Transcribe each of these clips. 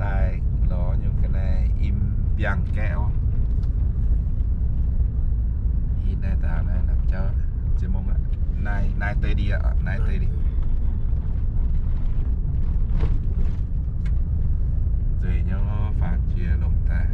Daaih lorz nyungc ga'naaiv im biangh gaeqv oc. Ih naaiv daaih naaiv jauv ziex mong aqv. Naaiv, naaiv deix ndiev, naaiv deix ndiev. Nzueic nyei faaux jiex lomc daaih.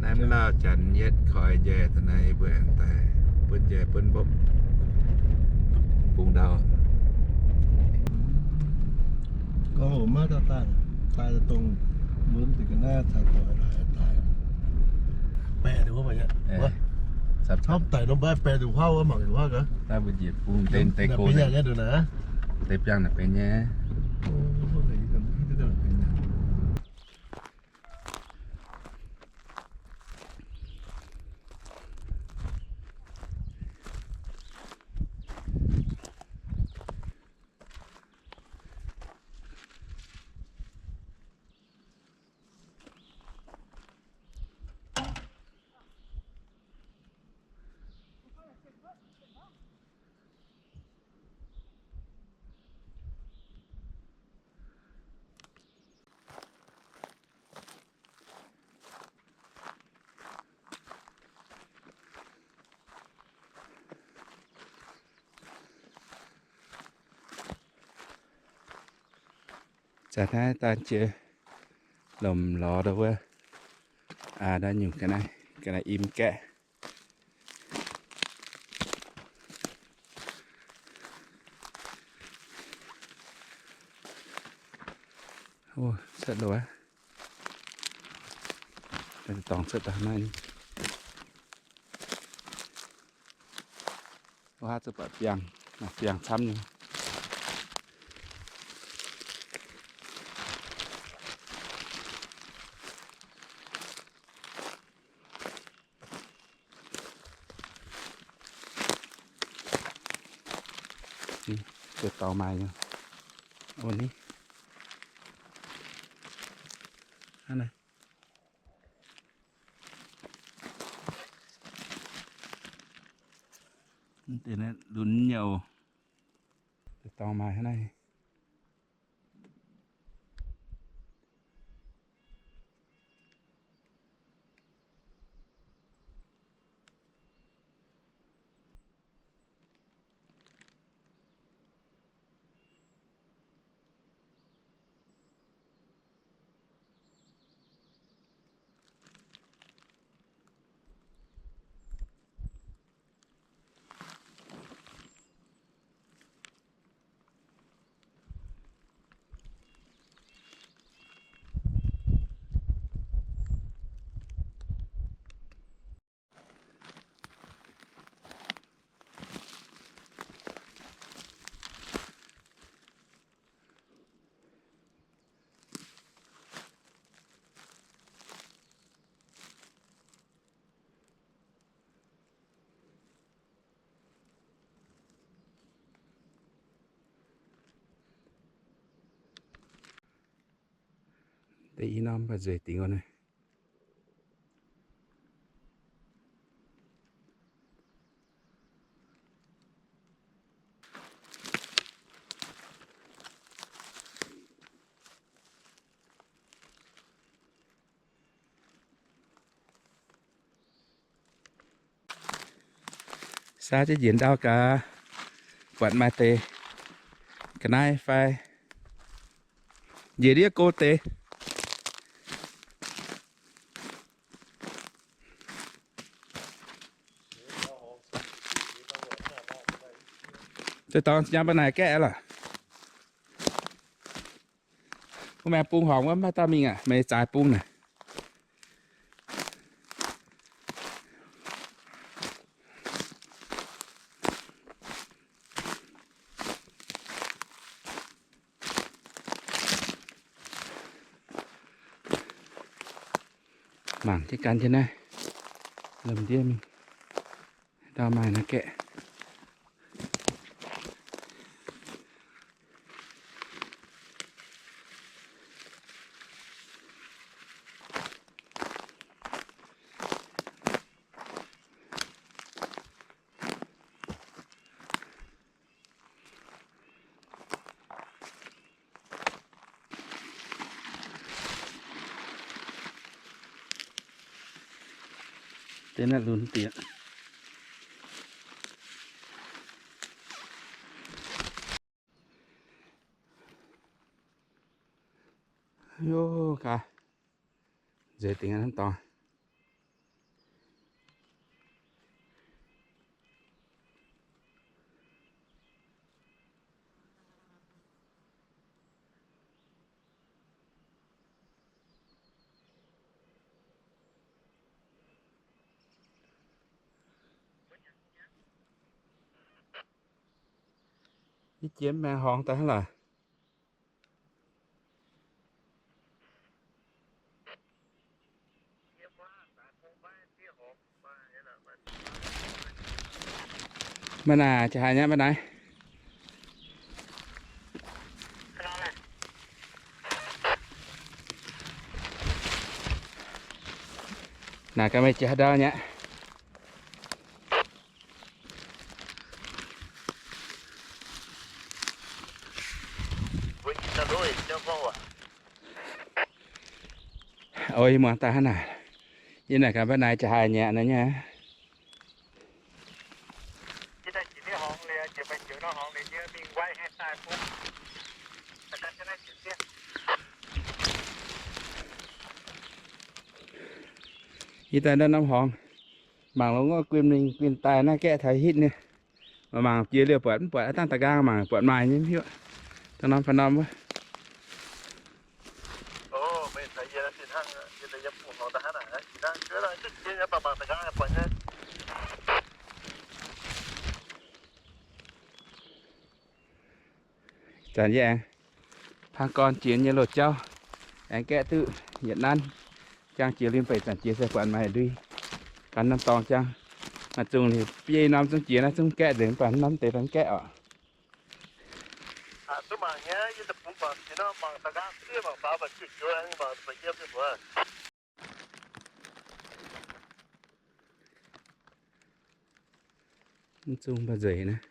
Naaiv mv lauh janx yietv koi njaih daaih naaiv mbuo aengx daaih buonv njaih buonv mbopv bung ndau. Gorngv maiv dauh daaih, daaih dongh mbuo mv deix ga'naaiv caux doic laaix daaih. Baeqc nduqc wuov, camv daic nor mbuo baeqc nduqc huauv wuov, mangc nduqc huauv gaax. Naaiv mbuo njiec bung deix deix go naaiv, deix biangh naaic benx nyei. Zanc naaiv daaih jiex lomc lorz ndau wuov, aa, ndau nyungc ga'naaiv, ga'naaiv im gaeqv. Cuotv loz aqv. Dorngx cuotv daaih naaiv. Wuov haav zuqc buatc biangh, biangh camv nyei. Deix dorngx maaih nyei. Ov, ni. Hnangv naaiv. Deix naaiv lunx nyei oc. Deix dorngx maaih hnangv naaiv. Deix i norm mv baac nzueic dingc wuov naaiv. Saa jienv njiec ndau gaax, buatc maaih deix ga'naaiv fai njiec ndiev go deix. Deix dorngx nyei mbuo naaic gaeqv lorqc. Mbuo maengx bung horngc wuov maiv dauh mingh aqv, meih zaaix bung naaic. Mangc jienv gan jienv naaiv, lomh ndiev mingh, ndau maaih naaiv gaeqv. Deix naaiv lunx diex. Yo, gaax, nzueic dingc aqv hnangv dorngx. Yie jiex mv maengx horngz daaih hnangv lorqc. Mv naaic, jaa haaix nyei mv naaic? Naaic gaax meih jiex haaix ndau nyei? Ov, yie muangx daaih hnangv naaic. Yie naaic gaax mv naaic jaa haaix nyei naaiv nyei. Yie daaih ndau norm horngz, mangc longx gorqv guin mingh guin daaih naaiv gaeqv taux hitv nyei. Mangc jiex liouh buatc mv buatc, dangh da'nqaang mangc buatc maaih nyei mv hiuv. Daaih norm fai norm wuov. Zanc yie aengx hnangv gorn jiex nyei loz-jauv, aengx gaeqv duqv yietc nanv, jang jiex liuz mbeix zanc jiex se buatc maaih ndui. Ganh norm dorngx jang, maaih zungh liuz biei norm zungv jiex naaiv zungv gaeqv nzengc, mv baac norm deix daaih mv gaeqv oc. Mv zungh mv baac nzeic naaiv.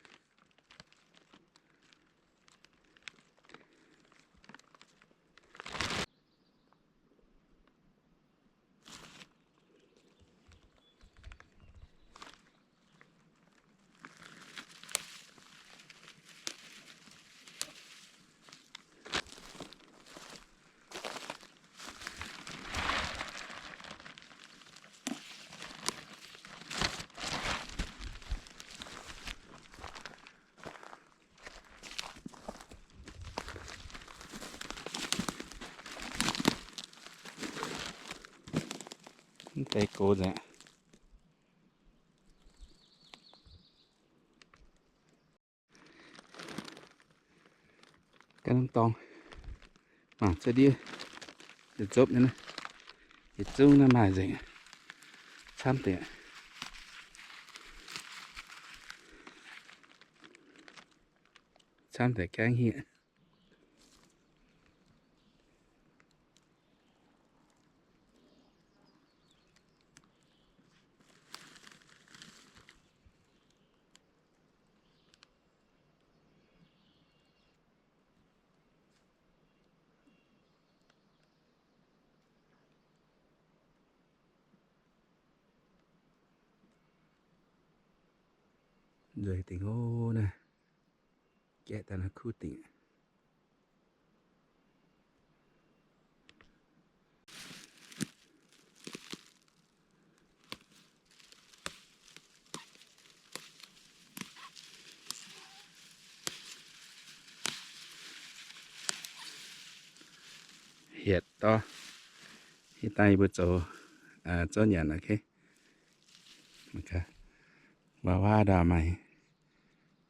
Mv deix gox nzengc. Ganh norm dorngx, mangc cuotv ndiev, nzopv nyei naaiv, yietc zungv naaiv maaih nzengc, camv deix, camv deix gaengv hieqv. Nzueic dingc oc naaiv. Gaeqv daaih naaiv kuv dingc. Hietc dorh. Ih daaih yie mbuo zoux, zoux nyanc, ok. Waac waac ndau maaih,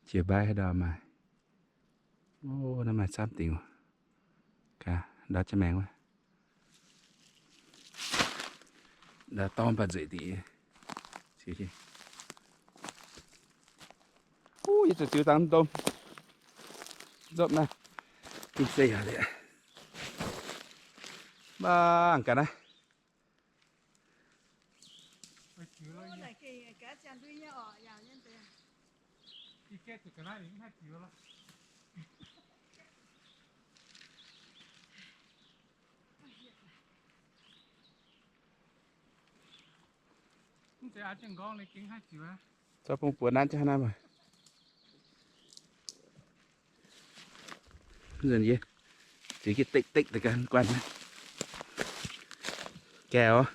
jiex mbaiv ndau maaih. Ov, naaiv maaih camv dingc. Gaax, ndau jienv maengx wuov. Ndau dorng mv baac nzueic dingc. Ov, yie zuqc ziux dangx domh nzopv naaiv. Gengh se yaac liuz. Mangc gaax naaiv. Zorqv bung buoz nanv jienv hnangv naaiv maah. Nzunc yie ziux jienv dekv dekv deix ganh guanh. Gaeqv oc.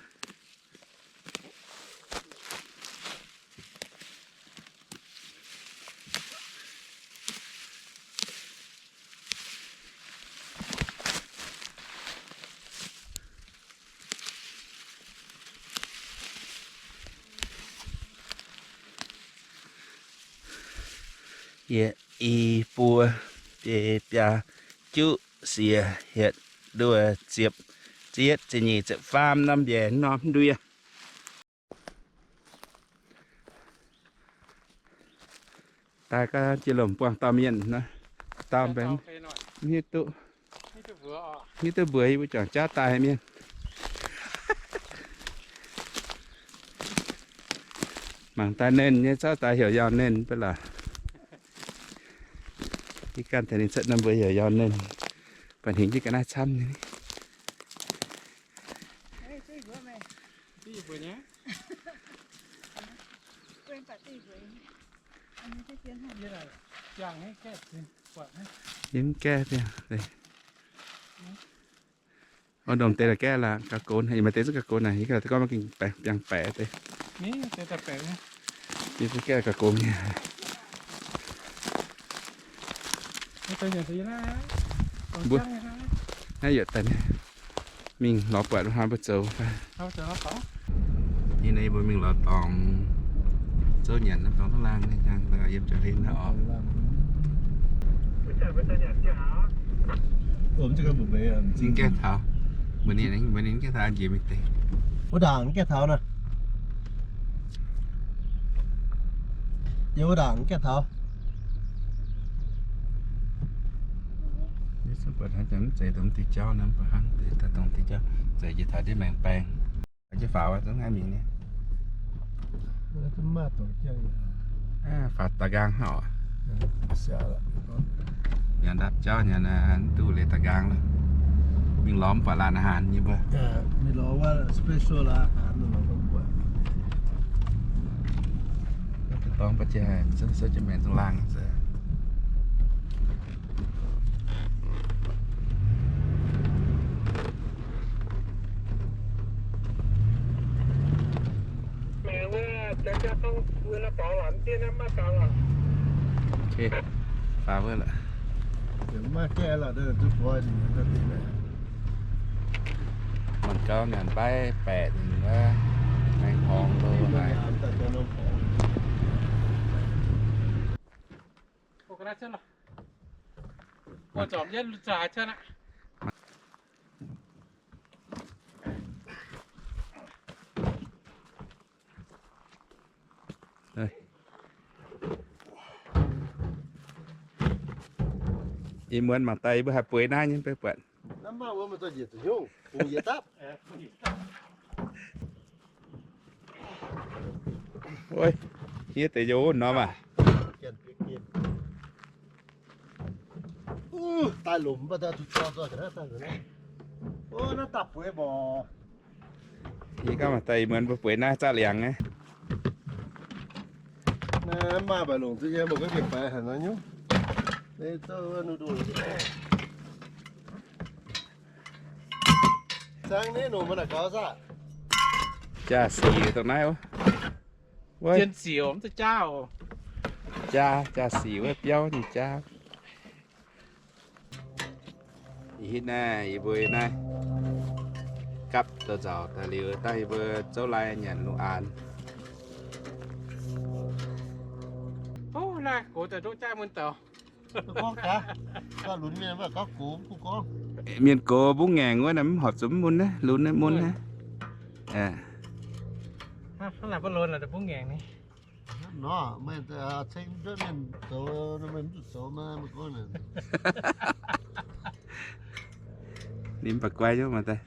Yietc, i, buo, biei, biaa, juqv, siec, hietc, luoh, ziepc, ziepc yietv, ziepc nyeic, ziepc faam norm mbiaec norm ndui. Daaih ga'jiex lomc buangh dauh mienh nor, dauh mbaengx mv hiuv duqv, hiuv duqv mbuox yie mbuo juangc jauv daaih mienh. Mangc daaih nernh nyei, zorqv daaih heuc yauh nernh beiv laac. Yie ganh taux ninh cuotv norm mbuo heuc yauh nernh, baac hingx jienv ga'naaiv camv nyei. Yie mv gaeqv diuh. Ov, ndongc deix la'gaeqv laac, gauh gox. Yie maaih deix zungv gauh gox naaic, yie ganh gorngv maiv ging biangh baeqc deix. Yie zungv gaeqv gauh gox nyei. Mbuo naaiv yietc daaih mingh lorz buatc haaix mbuo zoux fai. Ih naaiv mbuo mingh lorz dorngx zouv nyanc norm dorngx duqv laangh nyei jangx, yiem jaax hlen oc. Mv gaengh taux, mbuo ninh, mbuo ninh mv gaengh taux an njiec mingh deix. Wuov ndaangc mv gaengh taux nor. Yiem wuov ndaangc mv gaengh taux. Mv zeiz dongh mv diuh jauv nor, mv baac hnangv deix daaih dongh diuh jauv, zeiz jiex taux ndiev maengx baeng. Jienv faaux zungv hnangv mingh nyei. Faaux da'nqaang hnangv oc. Nyanc ndapv jauv nyanc, mv duqv leiz da'nqaang. Mingh lorz mv buatc laanh a'haanx nyei mbuo. Dorngx ba'jiex haic, zungv sou jienv maengx zungv laangh. Ok, faaux wuov lorqc. Mangc gaax nyanc mbaiv baeqc ninh wuov, maengx horngz lo haaix. Ih muonz mangc daaih yie mbuo haih bueix naaiv nyei mv buatc. Ov, hniev deix njoux nor maah. Daaih lomc mv baac daaih zuqc cor nzoih ga'naaiv daaih nzunc naaiv. Ov, naaiv daaih bueix mborqc. Yie gorngv mangc daaih ih muonz mbuo bueix naaiv zaqv liangx aqv. Naaiv maaih mbaeqc longc duqv yie mbuo gorngv mienh faix haic nor nyungc. Naaiv zouv nu nduqc. Zaangv naaiv nongc mbuo naaic gaux saah? Jaa sic dongh naaiv oc. Zien sic mv zeiz jaa oc. Jaa, jaa sic wuov biauv nyei jaa. Ih hitv naaiv yie mbuo naaiv gapv douz nzauc daaih liuz, dangh yie mbuo zouv lai nyanc lungh aanx. Ov, naaiv gox daaih ndoqv jaav mun daux. Mienh gox mbungv ngaengc wuov naaiv mv horpc zuqc mv mun naaiv, lunx naaiv mun naaiv. Hnangv naaic mbuo lunx naaic mbungv ngaengc ni. Nor, meih ceng mv duqv mienh zoux, meih mv zuqc zoux maah, meih gorngv naaic. Ninh mv baac guai nyei mangc daaih.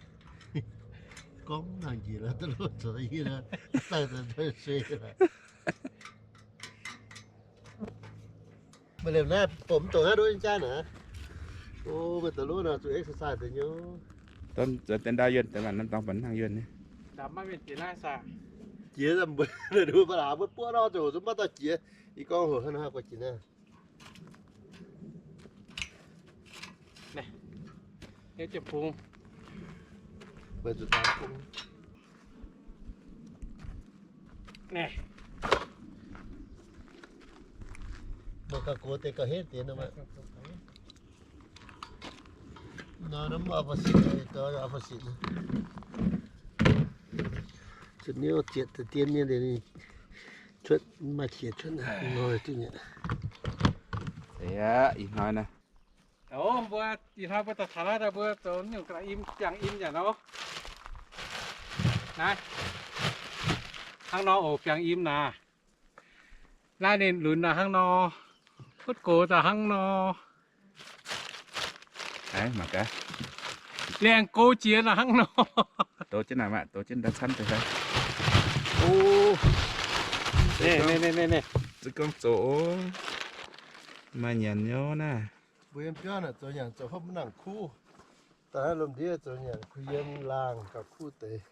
Gorngv mv nangc njiec lorqc, da'luoqc zoux yie lorqc, daaih daaih se lorqc. Meih liemh naaiv domh mv dongh naaiv nduov nyei jaav naaic. O, meih da'luoqc nor zuqc exercise deix nyei. Donv zuonx deix ndau yuonh deix maanc norm dorngx baac hnangv yuonh nyei. Ndamc maiv mienh jiex naaiv saah? Jiex mbuo, mbuo laaix mbuo buov nor, zoux mv baac dauh jiex. Ih gorngv hoc hnangv nor guaix jiex naaiv. Naaiv jiex bung. Mbuo zuqc daaih bung. Mbuo gauh gox deix gauh henv deix nor. Nor, nor mv opposite, opposite. Zuqc niouv zietc deix dien nyei liuz, cuotv maaih qiex cuotv nor duqv nyei. Ih hnoi naaiv, mbuo ih hnoi mbuo daaih taux naaiv daaih mbuo zoux nyungc ga'naaiv im, biangh im nyanc nor. Naaiv, hnangv nor oc, biangh im naaic. Naaiv ninh lunx naaic hnangv nor, huotv gox daaih hnangv nor. Laengz gox jiex naaic hnangv nor. Doz jienv naaic maah, doz jienv daaih camv deix fai. O, zuqc gorngv zoux, maaih nyanc nyei naaiv. Mbuo yiem biauv naaic zoux nyanc zoux hopv mv nangc kuv. Daaih lomh ndiev zoux nyanc kuh yiem laangh gauh kuv deix.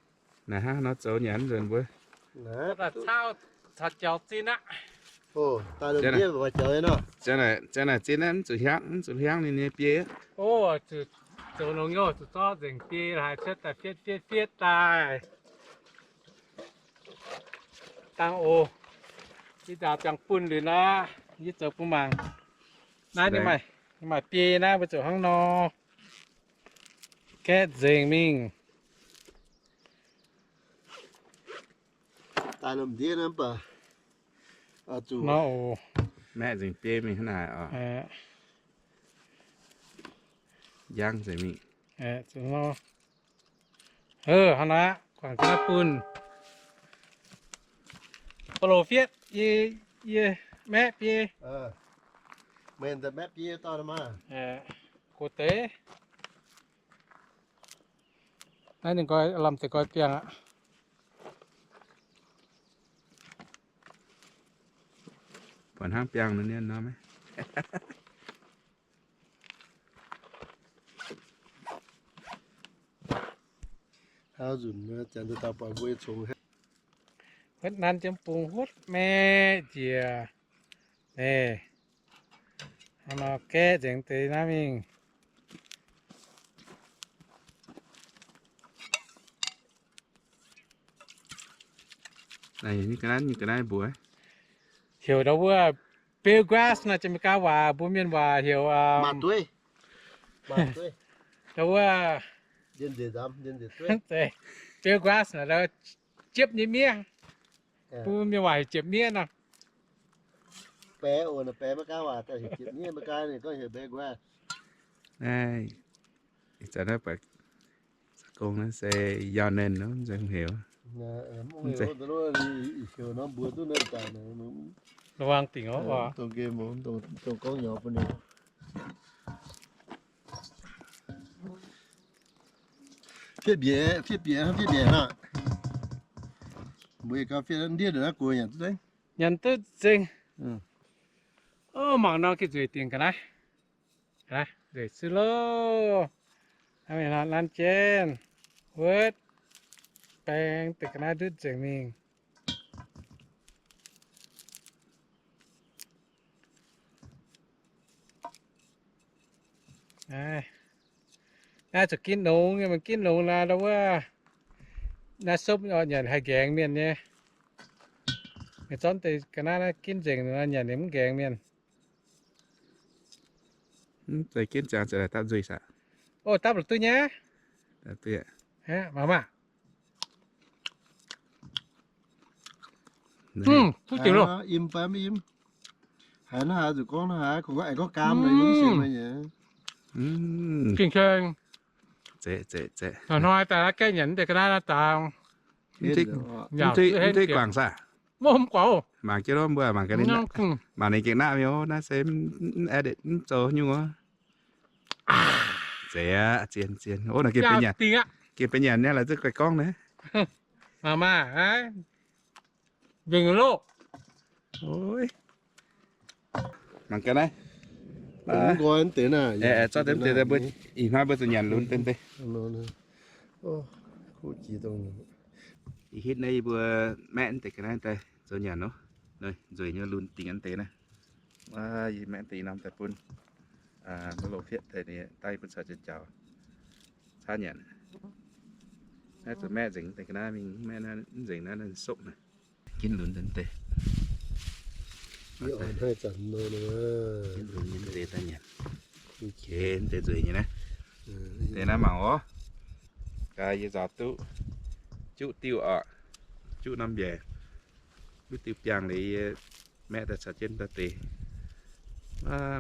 Naaiv hnangv nor zoux nyanc nzunc mbuo. Caux jaux zinh aqv. Daaih lomh ndiev jaux nor. Janx naaic zinh aqv, mv zuqc hiaangv, mv zuqc hiaangv ninh nyei biei. O, zoux longx nyei, zuqc zorqv nzengc biei haaix cuotv daaih fietv fietv fietv daaih. Dangh oc. Yie nzaaux ziangx bun liuz naaiv, yie zoux bun mangc. Naaiv ninh maaih biei naaiv, mbuo zoux hnangv nor. Gaeqv nzengc mingh. Daaih lomh ndiev naaiv mv baac zuqc maeqv nzengc biei mingh hnangv naaic oc. Njang nzengc mingh. Hnangv naaiv, guangc ga'naaiv bun. Ba'loc fietv, yie, yie maeqv biei. Meih daaih maeqv biei dorh maah. Gox deix. Naaiv ninh nqoi lamh deix nqoi biangh aqv. Buatc hnangv biangh nor, maiv. Hnangv nzunc janx daaih buatc mbuo nyei congx. Huotv nanv jienv bung huotv maeqv njiec. Naaiv, hnangv nor gaeqv nzengc deix naaiv mingh. Naaiv, naaiv mbuox heuc ndau wuov bale grass naaiv, Janx-Meigaa waac, mbuo mienh waac heuc ndau wuov bale grass naaiv, jiepv nyei miev. Mbuo mienh waac heuc jiepv miev nor. Bae oc, bae Meigaa waac heuc jiepv miev, Meigaa ninh gorngv heuc bale grass. Ih zanc naaiv baac za'gengh naaiv se yaac naaiv nor, mv zeiz heuc. Luang dingc oc. Dongh gorngv nyei bun ninh. Fiev mbiec, fiev mbiec, fiev mbiec hnangv. Mbuo gauh fiev ndiev ndongc naaiv gox nyanc duqv nzengc. Nyanc duqv nzengc. Mangc nor gengh nzueic dingc ga'naaiv. Nzueic suv loh. Nanv jienv wuov, baeng deix ga'naaiv ndutv nzengc mingh. Naaiv zuqc ginv longx, mienh ginv longx naaiv, ndau wuov naaiv sopv nyanc haih nqaengx mienh nyei. Mienh zorqv deix ga'naaiv naaiv ginv nzengc nor, nyanc ninh mv nqaengx mienh. Mv zeiz ginv ziangx ziouc dapv nzuih saah? O, dapv la'duqv nyei. Mangc maah. Duqv dingc loh. Im fai mv im? Haiz naaiv haaix zuqc gorngv naaiv haaix, kungx gorngv aengx gorngv gaam nor, mv sienx meih nyei. Gengh ceng. Zeiz, zeiz, zeiz. Hnoi-hnoi daaih gaeqv nyanc deix ga'naaiv naaiv dangh. Mv zeiz guangc saah? Mv guangc. Mangc jienv lov mbuo mangc gaax ninh, mangc ninh gengh naqv mi'aqv. Naaiv se mv edit mv zoux nyungc oc. Zeiz aqv, zien, zien. Ov, naaiv gengh benx nyanc, gengh benx nyanc nyei, laaix zungv guaix gorngv naaiv. Mangc maah, nzengc loh. Mangc gaax naaiv. Zorqv deix mv deix mbuo ih hnoi mbuo zuqc nyanc lunx deix deix. Ih hitv naaiv yie mbuo maeqv deix ga'naaiv daaih zoux nyanc nor, nzueic nyei lunx dingc an deix naaiv. Yie maeqv deix norm daaih bun mbuo loz-fietv daaih, daaih bun caux janx-jaux caaiv nyanc. Naaiv zoux maeqv nzengc deix ga'naaiv mingh, maeqv naaiv nzengc naaiv, naaiv sopv naaiv. Ginv lunx deix. Ginv lunx nyei deix daaih nyanc. Deix nzueic nyei naaiv. Deix naaiv mangc oc. Gaax yie nzaaux duqv juqv diuh oc, juqv norm mbiaec, juqv diuh biangh liuz yie maeqv daaih caux jienv daaih deix.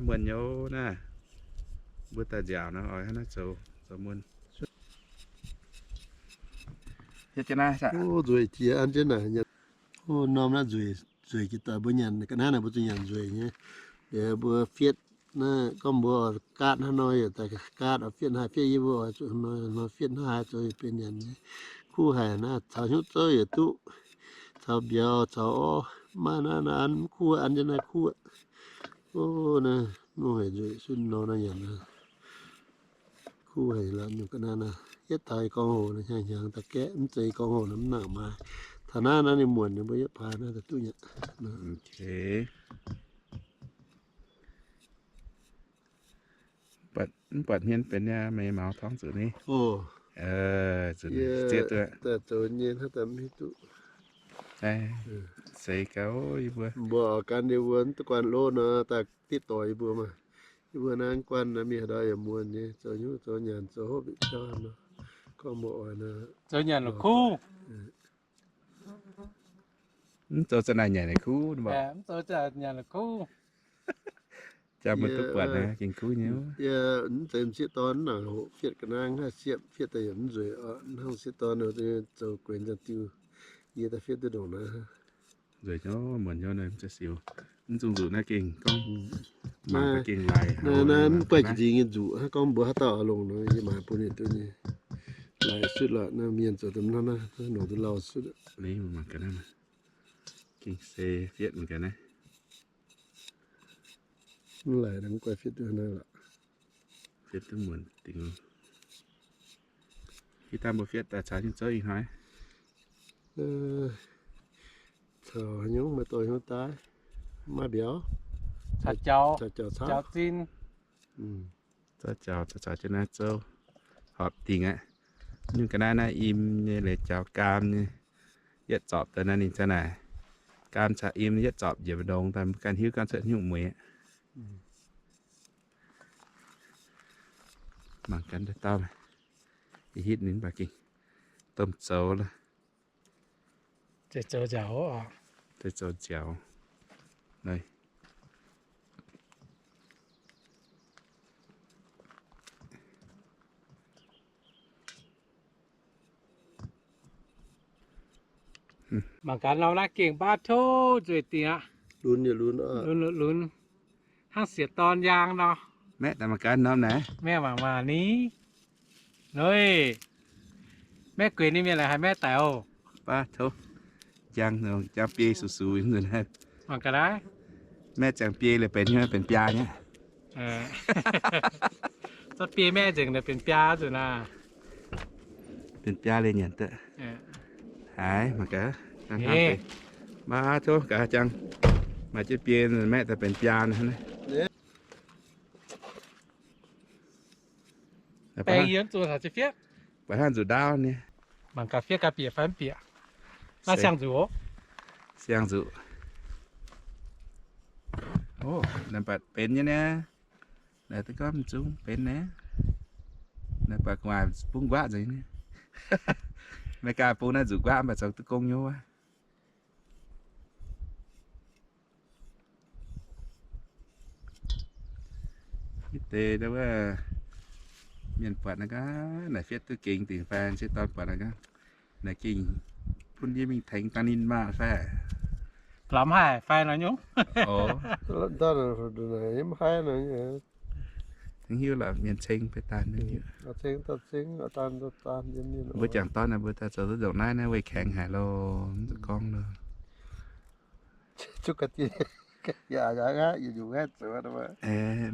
Muonh nyei naaiv, mbuo daaih nziaauc nor oix hnangv naaiv zoux, zoux muonh. Nzueic jiex an jienv naaic. Norm naaiv nzueic, nzueic jiex doic mbuo nyanc ga'naaiv naaic mbuo zuqc nyanc nzueic nyei. Liuz mbuo fietv naaiv gorngv mbuo gaatv hnangv nor yaac daaih gaatv oix fietv haaix fietv, yie mbuo oix zuqc nor fietv haaix zoux benx nyanc nyei. Kuv haic naaiv, caux hnyouv zouv yaac duqv, caux mbiauz caux orv maiv naaiv naaiv an mv kuv an jienv naaiv kuv. O, naaiv mv haic nzueic sun nor naaiv nyanc naaiv. Kuv haic lorqc nyungc ga'naaiv naaiv. Yietv taux i gorngv hoc hnyangx-hnyangx daaih gaeqv, mv zeiz i gorngv hoc naaiv mv nangc maaiz. Taux naaiv naaiv ninh muonc ninh mbuo yietv paaix naaiv daaih duqv nyei. Mv buatc hmien benx niaa, meih maux torngv zuqc ni. Zuqc zieqv duqv. Daaih zoux nyei hnangv daaih mv hiuv duqv. Seix gaux yie mbuo. Mbuo oix gan yie mbuo mv duqv guanh lov nor, daaih ditv doix yie mbuo maah. Yie mbuo naaiv guanh naaiv mingh haaix ndau yaac muonc nyei, zoux hnyouv zoux nyanc zoux hopv bieqc jauv nor. Gorngv mbuo oix nor, zoux nyanc la'kuv. Mv zoux za'naaic nyanc la'kuv, mv zoux za'naaic nyanc la'kuv. Jaa mbuo duqv buatc naaiv gengh kuv nyei. Yie mv zeiz m'sieqv dorn naaic hoqc fietv ga'naaiv haih siepv fietv daaih yaac mv nzueic oc. Hnangv m'sieqv dorn zoux guenx ziangh diuh, yie daaih fietv duqv ndongc naaiv. Nzueic nyei, muonc nyei, mv zeiz siou. Mv zungh nzuqc naaiv gengh gorngv mangc gengh laic. Naaiv mv guaih jiex nzingx nyei nzuqc, hnangv gorngv mbuo haaix dauh oix longc nor, yie maaiz bun ninh duqv nyei. Laic sutv lorqc, naaiv mienh zoux daaih hnangv naaiv, longc duqv lauh sutv. Mangc gaax naaiv, gengh se fietv mangc gaax naaiv. Mv laic mv guaih fietv duqv naaiv lorqc. Fietv duqv muonc dingc. Ih daaih mbuo fietv daaih caux jienv zouv ih hnoi. Caux haaix nyungc maaih dorh hnyouv daaih, maaih mbiauz, caux jaux, caux jaux caux zinh. Zouv jaux, caux jienv naaiv zouv horpc dingc aqv. Nyungc ga'naaiv naaiv im nyei leiz jaux gaam nyei. Yietv zorpc daaih naaiv ninh za'naaic. Gaam caux im yietv zorpc njiec ndongx daaih mv ganh hiuv gorngv cuotv nyungc mueiz aqv. Mangc gaax daaih dauh, ih hitv ninh mv baac gengh domh zoux lorqc. Zoux nziaaux, zoux nziaaux. Mangc gaax norm naaiv gengh baav tov nzueic dingc aqv. Lunx, lunx, lunx. Hnangv sieqv dorn njang nor. Maeqv daaih mangc gaax norm naaiv. Maeqv mangc maah ni. Nor, maeqv gueix ninh mienh laaix haaix maeqv daic oc. Baav tov. Njang, njang biei sux sux nzunc. Mangc gaax naaiv. Maeqv ziangh biei liuz benx, benx biaa nyei. Zorqv biei maeqv nzengc liuz benx biaa nzunc naaiv. Benx biaa liuz nyanc duqv. Haiz mangc gaax. Baav tov gaax jang. Maaih jienv biei maeqv daaih benx biaa nor. Baeng yie mv zuqc caux jienv fietv. Baac hnangv nzuqc ndaauv nyei. Mangc gaax fietv gaax bieqc fai mv bieqc. Naaiv siang nzuqc oc. Siang nzuqc. Naaiv mbatc benx nyei niaa. Naaiv duqv gorngv mv zungv benx naaiv. Naaiv baac gu'nguaaic bungv nquaqv nzengc nyei. Meih gaax bungv naaiv nzuqc nquaqv mv baac zoux duqv gong nyei wuov. Hitv deix wuov mienh buatc naaiv gaax, naaic fietv duqv gengx dingc fai m'sieqv dorn buatc naaiv gaax, naaic gengh bun yie mingh tengx daaih ninh maah fai? Lamz haic fai nor nyungc. Mv hiuv lorqc, mienh ceng beiv daan. Mbuo jangc dorn naaiv mbuo daaih zoux duqv ndongc naaiv naaiv weih kaengx haic loh, mv zuqc gorngv loh.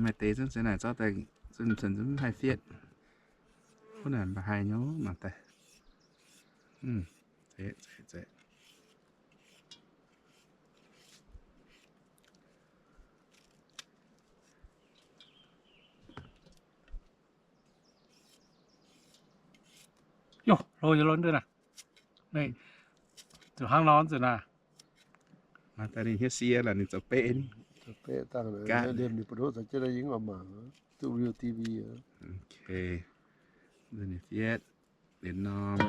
Maaih deix zungv se naaic zorqv daaih zunv cen zungv mv haih fietv. Wuov naaic mba'haiz nyei mangc daaih. Yoh, hlo nyei lon ndui naaic. Naaic, zuqc hnangv nor nzunc naaic. Maaih daaih ninh hnyouv sie lorqc, ninh zoux beqv. Zoux beqv dangh liemh ninh mbuo ndoqv caux jienv yie oix mangc duqv Real T V. Ok. Ninh fietv liemh norm.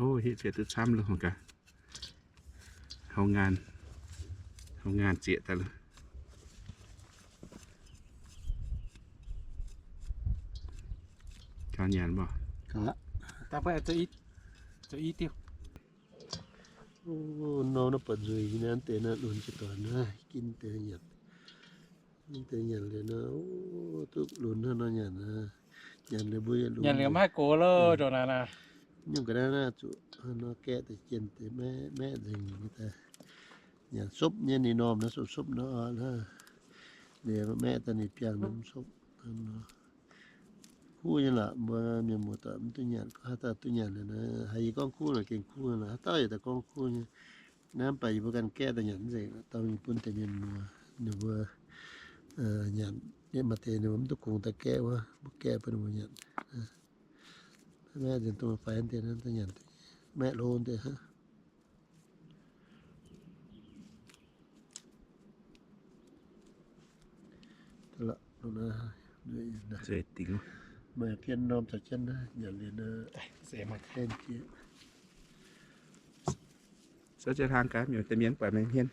Ov, hitv fietv duqv camv loh gaax. Houv ngaanh, houv ngaanh zieqc daaih loh. Gauh nyanc mv baac. Zoux i diuh. Nor naaiv buatc nzueic nyei naaiv deix naaiv lunx jiex doic naaiv, ginv deix nyanc. Ginv deix nyanc liuz nor, duqv lunx hnangv nor nyanc. Nyanc liuz mbuo yietc lunx. Nyanc liuz maiv gox loh, ndongc naaiv naaiv. Nyungc ga'naaiv naaiv zuqc hnangv nor gaeqv deix jienh deix maeqv nzengc nyei daaih. Nyanc supv nyei, ninh normh naaiv supv supv nor hnangv. Liuz maeqv daaih ninh biangh nor mv supv hnangv nor. Kuv nyei lorqc, mbuo mienh muoz-doic mv duqv nyanc, haaix dauh duqv nyanc liuz nor, haiz yie gorngv kuv nor gengh kuv lorqc, haaix dauh yietc daaih gorngv kuv nyei. Naaiv mv baac yie mbuo ganh gaeqv daaih nyanc mv nzengc, dorh mingh bun deix mienh muoz ninh mbuo nyanc. Yie maaih deix ninh mbuo mv duqv kungx daaih gaeqv wuov, mbuo gaeqv bun ninh mbuo nyanc. Maeqv nzengc dongh faix deix naaiv daaih nyanc, maeqv hlo deix hnangv. Maaih gien norm caux jienv naaiv nyanc liuz naaiv. Zoux jienv hlang gaax, mienh deix mienh buatc mienh hmien.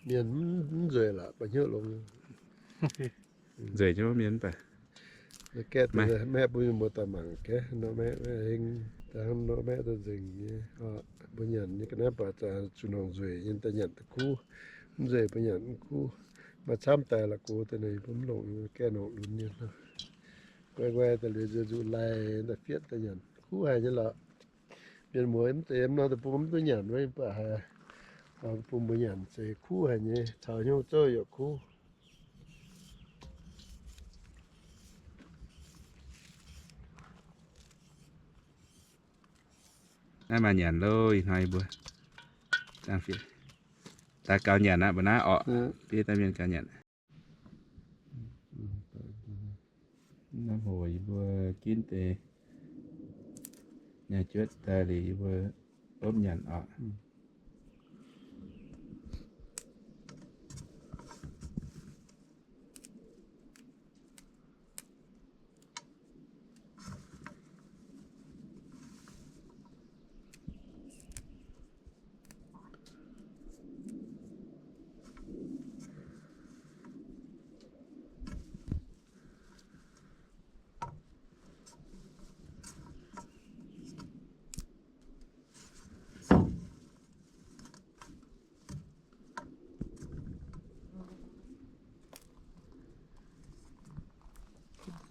Mienh mv nzueic lorqc, baac hnyouv longx. Nzueic nyei mienh mv baac. Gaeqv deix maeqv bun mienh muoz-doic mangc gaax, nor maeqv heng, da'hnangv nor maeqv daaih nzengc nyei. Mbuo nyanc nyei ga'naaiv baac zuqc nongc nzueic nyei daaih nyanc duqv kuv. Mv nzueic mbuo nyanc mv kuv. Maaih camv daaih la'gox daaih ninh mbuo mv longc, gaeqv nongc lunx nyei. Guai guai daaih liuz nzuqc laih daaih fietv daaih nyanc kuv haic nyei lorqc. Mienh muoz mv deix nor deic-bung mv duqv nyanc wuov, mv baac haiz bun mbuo nyanc se kuv haic nyei, taux hnyouv zouv yaac kuv. Naaiv maaih nyanc loh, ih hnoi mbuo. Daaih gaux nyanc aqv, mbuo naaiv orqc. Bieiv daaih mienh gaux nyanc. Naaiv hoc yie mbuo ginv deix nyaai juotv daaih liuz yie mbuo opv nyanc orqc.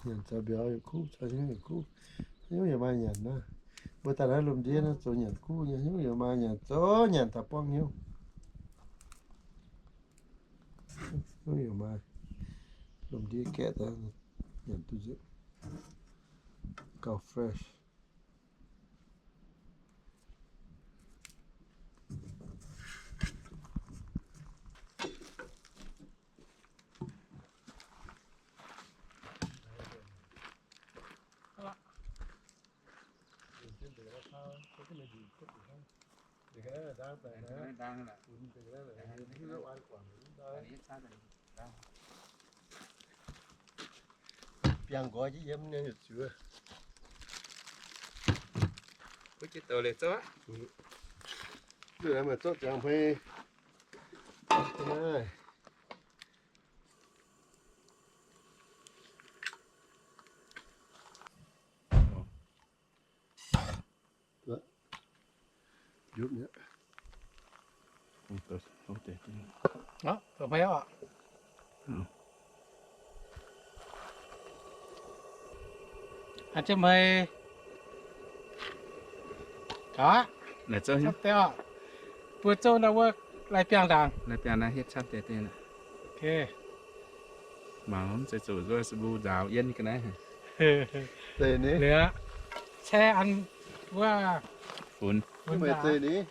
Nyanc caux mbiauz yaac kuv, caux hnyouv yaac kuv. Hnyouv yaac maaih nyanc naaiv. Mbuo daaih naaiv lomh ndiev naaiv zoux nyanc kuv nyei, hnyouv yaac maaih nyanc, zoux nyanc taux buangv hnyouv. Hnyouv yaac maaih. Lomh ndiev gaeqv daaih nyanc duqv nzengc. Gauh fresh. Biangh nqoi jienv yiem nyei yietc zuiz. Wuov jiex douc liuz zouv aqv. Maaih zouv ziangx hmei. Aa, hmei oc. Aa, jienv hmei. Gaax. Naaic zouv hiuv. Camv deix oc. Mbuo zouv naaiv wuov lai biangh ndaangc. Lai biangh naaiv hietv camv deix deix. Ok. Mangc mv zeiz zuqc nzuov se mbuo nzaaux yienv ga'naaiv. Liuz, cai an wuov funx. Funx daaih.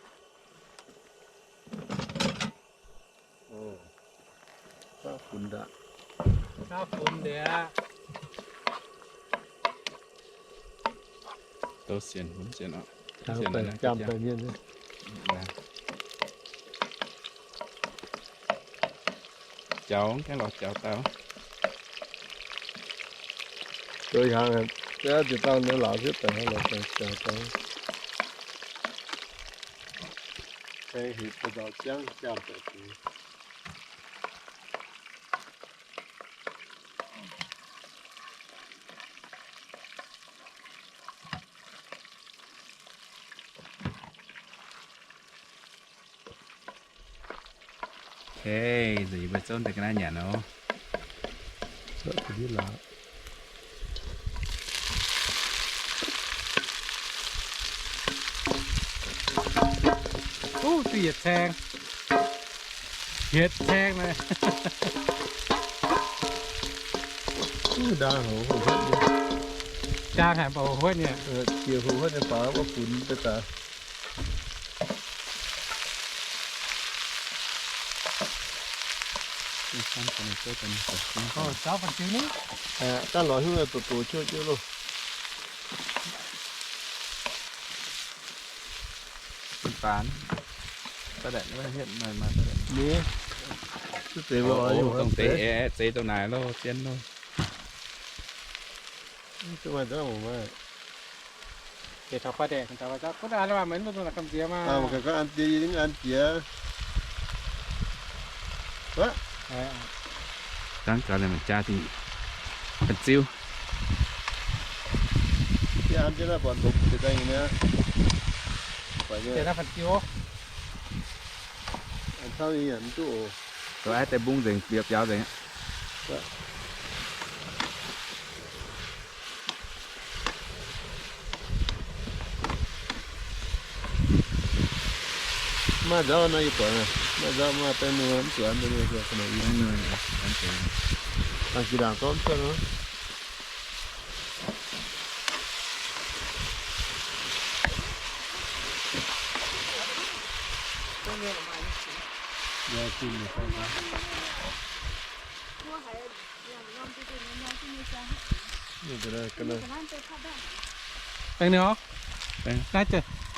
Funx daaih. Funx daaih. Dou sienx, funx sienx oc. Jaux, gaengh lorz jaux daaih. Dou hnyangx, ziouc dangh nor lauz zipv daaih, lorz daaih jaux daaih. Heuc daux jangv jangv daaih. Okay, nzunc yie mbuo zouv deix ga'naaiv nyanc oc. Duqv yietc caeng. Yietc caeng naaic. Ndaang haic mv baac hoc huotv nyei. Jiex hoc huotv nyei faaux mv funx daaih. Daaih lorz hnyouv doqc doqc ciouv jienv loh. Ninh, duqv deix mbuo oix dongh deix aeqv, zeiz dongh naaic loh, zien loh. Dangh gaax liemh jaa dingh ba'ziu. Deix mbungv nzengc, biaux biaux nzengc. Maaih nzauv nor yie buatc, maaih nzauv maaih baeng nuh mv zuqc an deix. Dangh jiex ndaangc zorqv mv cuotv nor. Baeng nuh oc. Naaiv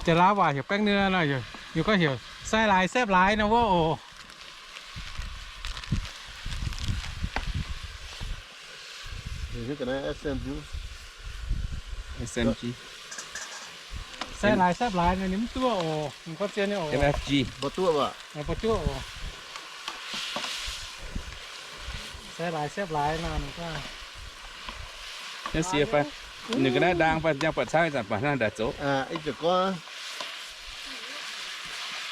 jaax-laauv waac heuc baeng nuh nor, yie gorngv heuc sai laaix saepv laaix nor wuov oc. Sai laaix saepv laaix nor ninh mv duqv oc. Ninh gorngv zien nyei oc. Mbuo duqv oc. Sai laaix saepv laaix nor ninh gorngv. Ninh ga'naaiv ndaang fai ziangh buatc camv, ih zanc buatc hnangv ndaangc zoux.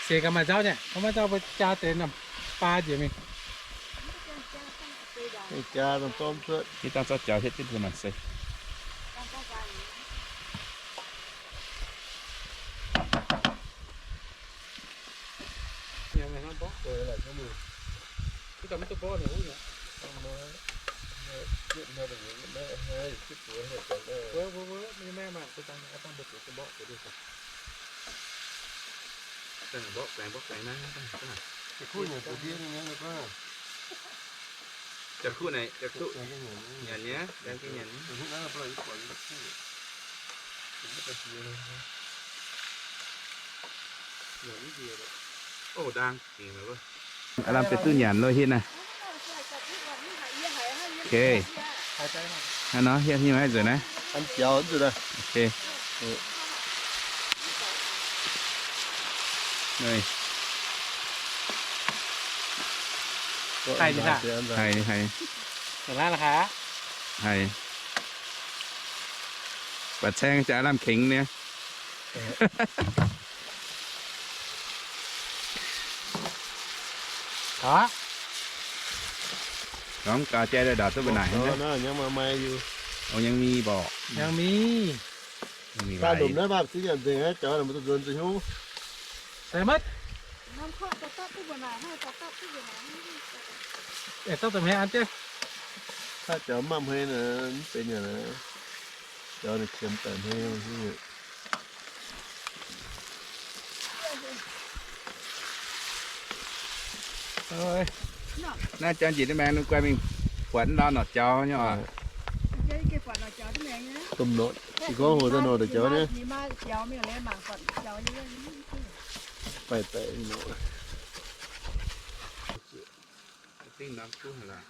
Siec gaax maaih nzauv nyei, maaih nzauv mbuo jaa deix norm baa njiec mingh. Ih dangh zorqv jaux hietv jienv mbuo mangc se. Jauv kuv naaic, jauv kuv nyanc nyei, jauv kuv nyanc nyei. Aav lamh deix duqv nyanc loh hietv naaiv. Ok. Hnangv nor hietv hingh maiv nzueic naaiv. Haiz, haiz. Baac caeng jaax lamh kengx nyei. Gorngv gaax jai daaih ndaauc duqv mbuo naaic. Ong, yangh mingh mborqc. Yangh mingh. Mingh laaix. Sai maiv. Aengx zorqv daaih hmei an jienv. Aa, jaux mamh hmei naaic, mv benx yaac naaic. Jauv ninh qiemx daaih hneiv. Naaiv jangx njiec nyei maengx, ninh guai mingh buatc ndau norqc jaux nyei oc. Domh norqc, ih gorngv hoc daaih norqc jaux nyei. Baih daic norqc. Dingh norm kuv haic lorqc.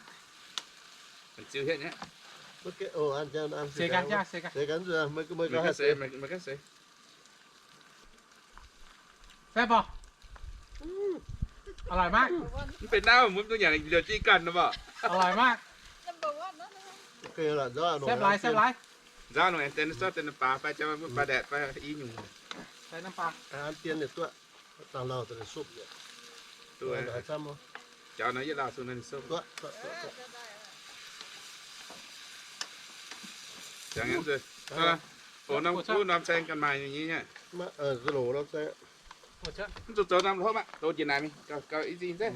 Ziux hietv nyei. Meih ganh seix, meih ganh seix. แซ่บปะ อร่อยมาก Mv benx nauv mbuo mv dungx nyanc liouh jienv ganh nor mborqc. อร่อยมาก แซ่บหลาย แซ่บหลาย Nzauv nungx aengx deix norm baax fai jangx mbuo baax daetc fai i nyungc. ใส่น้ำปลา Dangh lauh daaih sopv yaac. Duqv, jaux nor yietv lauh sung naaiv ninh sopv. Jangx aqv nzuih. Oc, norm kuv norm saeng ganh maaih nyei nyei. Mv zuqc zoux norm hlopv aqv, doz njiec naaic mingh gauh i zingh zeiv.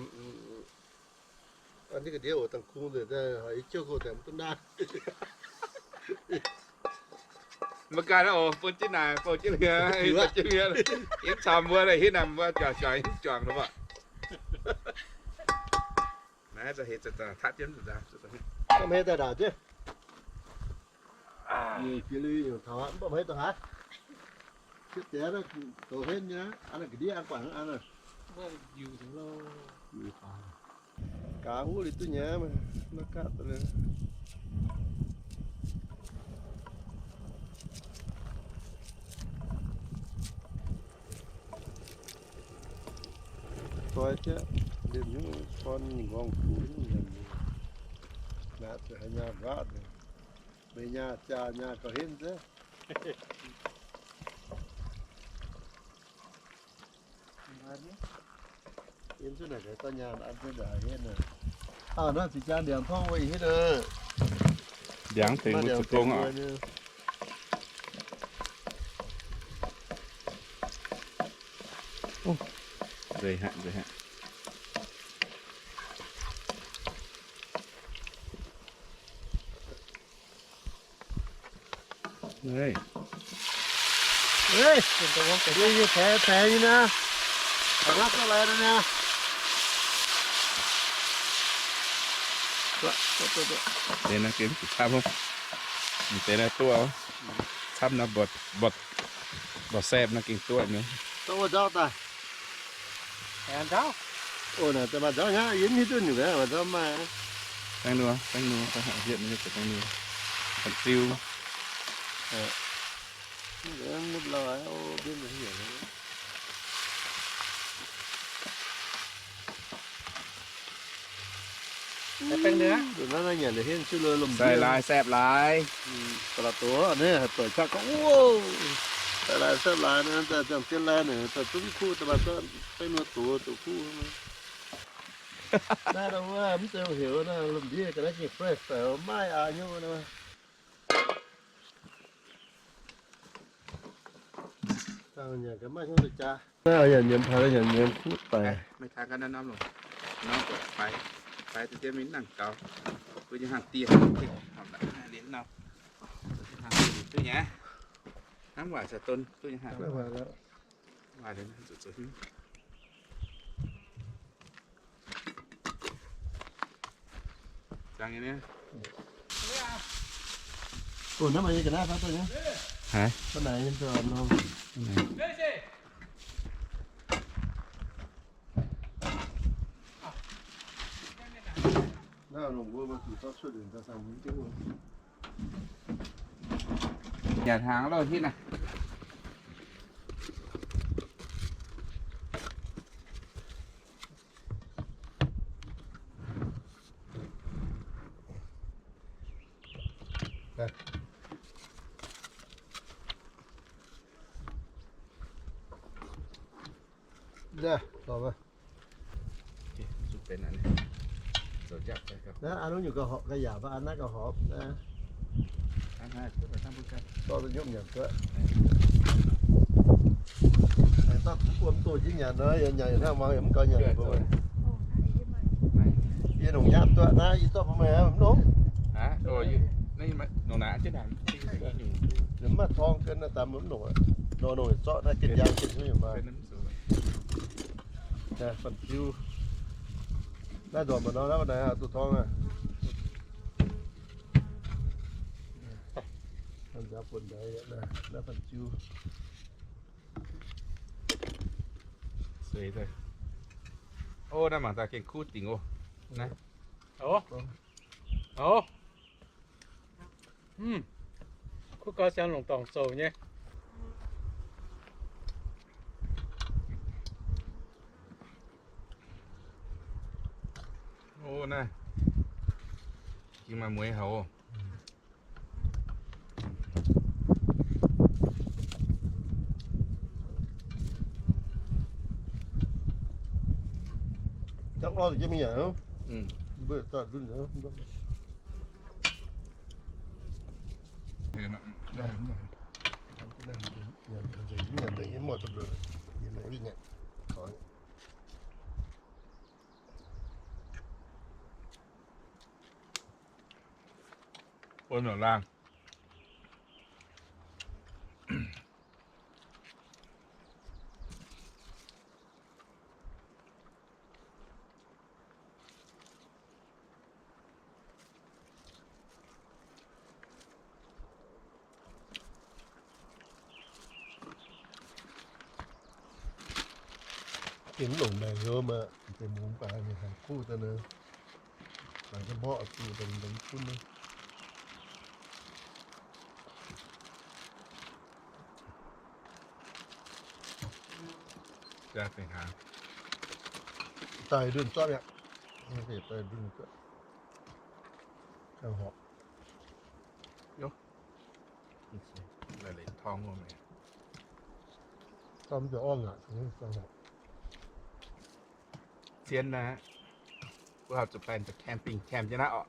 Aa, ninh ga'ndiev oc, dangh kungx nzengc, haiz i jiouv kouv daaih mv duqv naaiv. Mv gaax naaiv oc, bun jienv naaic, bun jienv liuz, bun jienv liuz, yiem caux mbuo naaic, hitv naaic mbuo juangc juangc, hitv juangc nor mborqc. Naaiv za'heix za'daaih tatv jienv, mv hei daaih ndaauc jienv. Jiex lui nyungc taux aqv, mv baac mv hei daaih haaix. Cietv deix naaiv douz henv nyei, an naaiv ga'ndiev an guangc an naaiv. Gaax huv liuz duqv nyanc, maiv gaatv daaih. Zoi jienv liemh hnyouv gorn nqorngv kuv hnyouv nyanc. Naaiv zuqc haaix nyaah nquaqv, meih nyaah jaa nyaah gauh henv ziev. Yiem zuqc naaic gaax dauh nyaanh an ziex ndaangc henv naaic. Aa, naaiv zinh jaa ndiangx torngv wuov ih hitv. Ndiangx tengx mbuo za'gengh oc. Nzengc haic, nzengc haic. Yie yie taix taix nyei naaiv, taux naaiv zorqv lai naaiv naaiv. Deix naaiv gengh camv, deix naaiv duqv, camv naaiv mbu'ziex saepv naaiv gengh duqv nyei. Dongh wuov nzauh daaih. Oc, naaic maaih nzauh nyei, yie mv hiuv duqv nyungc, maaih nzauh maaih. Dangh nor, dangh nor, dangh nor, dangh nor. Ziu. Sai laaix saepv laaix. Sai laaix saepv laaix, daaih zangc zien laaix naaic, daaih duqv mv kuv, daaih maaih dangh nor doz doz kuv. Naaiv wuov mv zeiz heuc naaiv, lomh ndiev ga'naaiv gengh fresh daic, maiv aqc hnyouv naaiv. Dangh nyanc ga'maiv hnyouv deix jaax. Naaiv yaac nyiemz taux, yaac nyiemz kuv daic. Meih taux ga'naaiv norm longc, norm faix, faix deix mingh nangc gaux, mbuo nyei hnaangx dieh, liemh nor, duqv nyei, hnamv waaic caux don duqv nyei hnaangx. Waaic liuz zuqc zuqc hnyouv. Jangx nyei. Ov, naaiv maaih nyei ga'naaiv fai duqv nyei? Haaix? Fai naaic nyei nor. Naaiv longc mbuo mbuo zuqc zorqv cuotv liuz daaih dangh mbuo mv duqv. Nyanc hnaangx loh hitv naaic. Naaiv an wuov nyungc gauh horpc, gauh yaac mv an naaiv gauh horpc. Dorh nyopv nyanc duqv. Dorh kuv wuom doh jienv nyanc nor, yaac nyanc hnangv muangx yaac mv gaux nyanc. Yie longc nyaam duqv naaiv, yie zorqv bun meih longc. Ninh mv maaih torng gen, daaih mv nongc aqv. Nor nongc zorqv naaiv gen njang gen hnyouv maaih. Naaiv fanh jiu. Naaiv nzormc mbuo nor naaiv, naaiv duqv torng aqv. Naaiv fanh jiu. Ov, naaiv mangc daaih gengh kuv dingc oc. Naaiv. Ov. Ov. Kuv gau siang longc dorngc zouc nyei. Ov, naaiv gengh maaih mueiz haic oc. Bun lorqc laangh. Gengh mv longc maengc hnyouv maah, deix mungz baac ninh haih kuv daaih nor. Laengz jienv mborqv zuqc daaih mv gunv nor. Daaih ndunh zorqv mi'aqv. Daaih ndunh zorqv. Ganh horpc. Zien naaiv, mbuo zuqc baeng daaih camping camp jienv naaiv oc.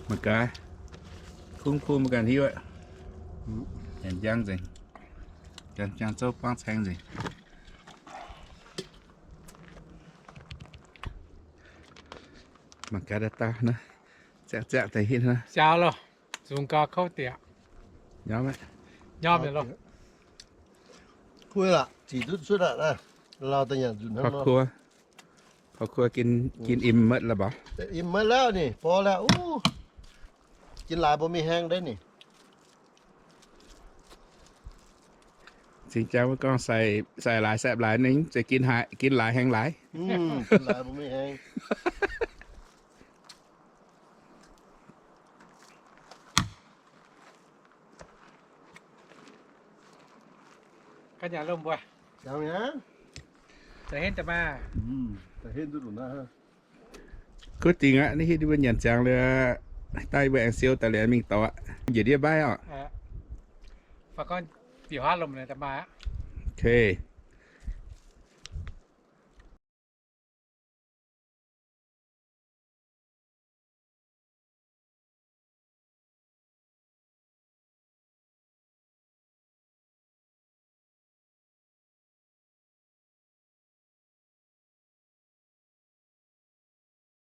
Mangc gaax, kungx kungx mbuo ganh hiuv aqv. Janx-njang nzengc. Janx-njang zouv buangv caeng nzengc. Mangc gaax daaih dauh naaiv, ziangh ziangh daaih hitv naaiv. Ziangh loh, zungx gau kouv dieqc. Nyorm aqv. Nyorm loh. Kuv laqc, zic duqv cuotv aqv naaiv. Lauh daaih nyanc nzunc hnangv nor. ครอบครัว ครอบครัว กิน กินอิ่มหมดแล้วบ่ อิ่มหมดแล้วนี่ พอแล้ว อู้ กินหลายบ่มีแฮงเด้อนี่ Cing-jang mbuo gorngv sai, sai laaix saepv laaix ninh ziouc gin haic, gin laaix haeng laaix. Gin laaix mbuo mingh haeng. Ga'nyanc lomh mbuo. Kuv dingc aqv, naaiv hitv mbuo nyanc ziangx liuz, daaih mbuo aengx siou daaih liuz mingh dorh aqv. Njiec ndiev mbaiv oc. Okay.